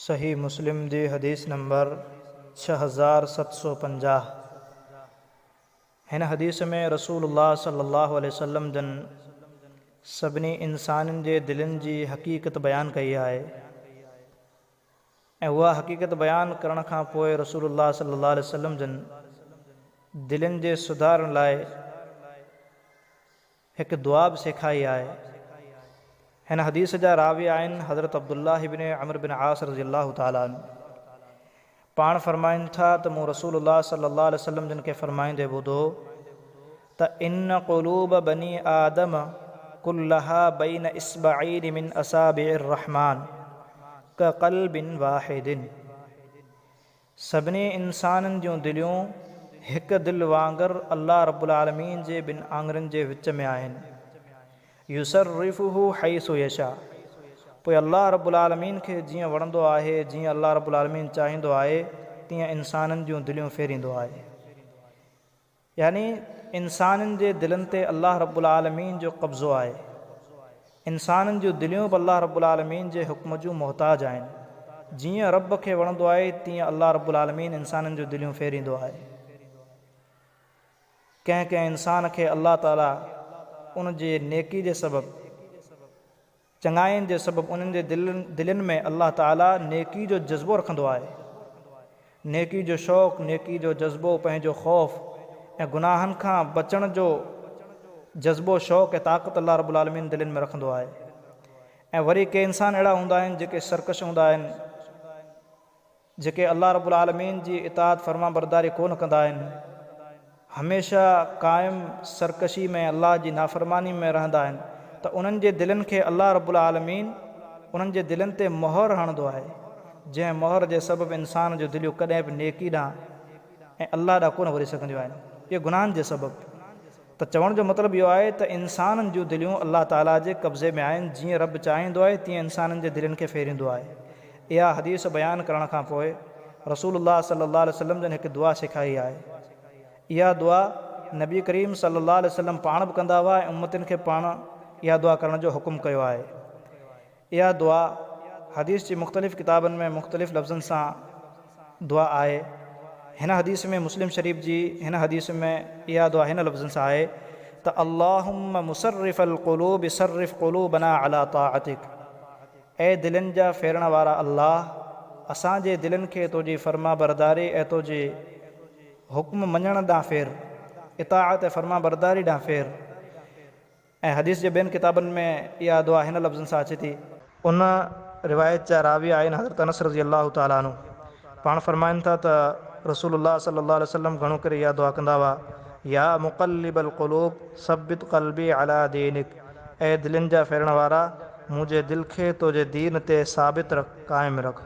صحيح مسلم جي حديث نمبر 6750. هن حديث ۾ رسول الله صلي الله عليه وسلم جن سڀني انسانن جي دلين جي حقيقت بيان ڪئي آهي ۽ اها حقيقت بيان ڪرڻ کان پوء رسول الله صلي الله عليه وسلم جن دلين جي سڌارڻ لاء هڪ دعا به سيکاري آهي. هن حديث جا راوي آهن حضرت عبدالله بن عمرو بن عاص رضي الله تعالٰي عنه. پاڻ فرمائن ٿا ته مون رسول الله صلي الله عليه وسلم جن کي فرمائيندي ٻڌو ته ان قلوب بني آدم ڪلها بين اصبعين من اصابع الرحمن ڪقلب واحد. سڀني انسانن جون دليون هڪ دل وانگر الله رب العالمين جي ٻن آڱرين جي وچ ۾ آهن. يصرفه حيث يشاء پوء الله رب العالمين کي جيئن وڻندو آهي، جيئن الله رب العالمين چاهيندو آهي، تيئن انسانن جون دليون ڦيريندو آهي. يعني انسانن جي دلن تي الله رب العالمين جو قبضو آهي. انسانن جون دليون به الله رب العالمين جي حڪم جون محتاج آهن. جيئن رب کي وڻندو آهي تيئن الله رب العالمين انسانن جون دليون ڦيريندو آهي. ڪنهن ڪنهن انسان کي الله تعالي ان جي نيڪي جي سبب چڱاين جي سبب انهن جي دلين ۾ الله تعاليٰ نيڪي جو جذبو رکندو آهي. نيڪي جو شوق، نيڪي جو جذبو، پنهنجو خوف ۽ گناهن کان بچڻ جو جذبو، شوق ۽ طاقت الله رب العالمين دلين ۾ رکندو آهي. ۽ وري ڪي انسان اهڙا هوندا آهن جيڪي سرڪش هوندا آهن، جيڪي الله رب العالمين جي اطاعت فرمانبرداري ڪو نه ڪندا آهن، هميشه قائم سرڪشي ۾ الله جي نافرماني ۾ رهندا آهن ته انهن جي دلين کي الله رب العالمين انهن جي دلين تي مهر هڻندو آهي، جنهن مهر جي سبب انسان جون دليون ڪڏهن به نيڪي ڏانهن ۽ الله ڏانهن ڪو نه وري سگهنديون آهن، اهي گناهن جي سبب. ته چوڻ جو مطلب اهو آهي ته انسانن جون دليون الله تعاليٰ جي قبضي ۾ آهن، جيئن رب چاهيندو آهي تيئن انسانن جي دلين کي ڦيريندو آهي. اها حديث بيان ڪرڻ کان پوء رسول الله صلي الله عليه وسلم جن هڪ دعا سيکاري آهي. اها دعا نبي ڪريم صلي الله عليه وسلم پاڻ به ڪندا هئا ۽ امتين کي پاڻ اها دعا ڪرڻ جو حڪم ڪيو آهي. اها دعا حديث جي مختلف ڪتابن ۾ مختلف لفظن سان دعا آهي. هن حديث ۾ مسلم شريف جي هن حديث ۾ اها دعا هن لفظن سان آهي ته اللهم مصرف القلوب صرف قلوبنا علي طاعتك اي دلين جا ڦيرڻ وارا الله اسان جي دلين کي تنهنجي فرمانبرداري ۽ تنهنجي حڪم مڃڻ ڏانهن ڦير، اطاعت ۽ فرمانبرداري ڏانهن ڦير. ۽ حديث جي ٻين ڪتابن ۾ اها دعا هن لفظن سان اچي ٿي. ان روايت جا راوي آهن حضرت انس رضي الله تعالٰي عنه پاڻ فرمائن ٿا ته رسول الله صلي الله عليه وسلم گهڻو ڪري اها دعا ڪندا هئا، يا مقلب القلوب ثبت قلبي علي دينڪ اي دلين جا ڦيرڻ وارا منهنجي دل کي تو جي دين تي ثابت رک، قائم رک.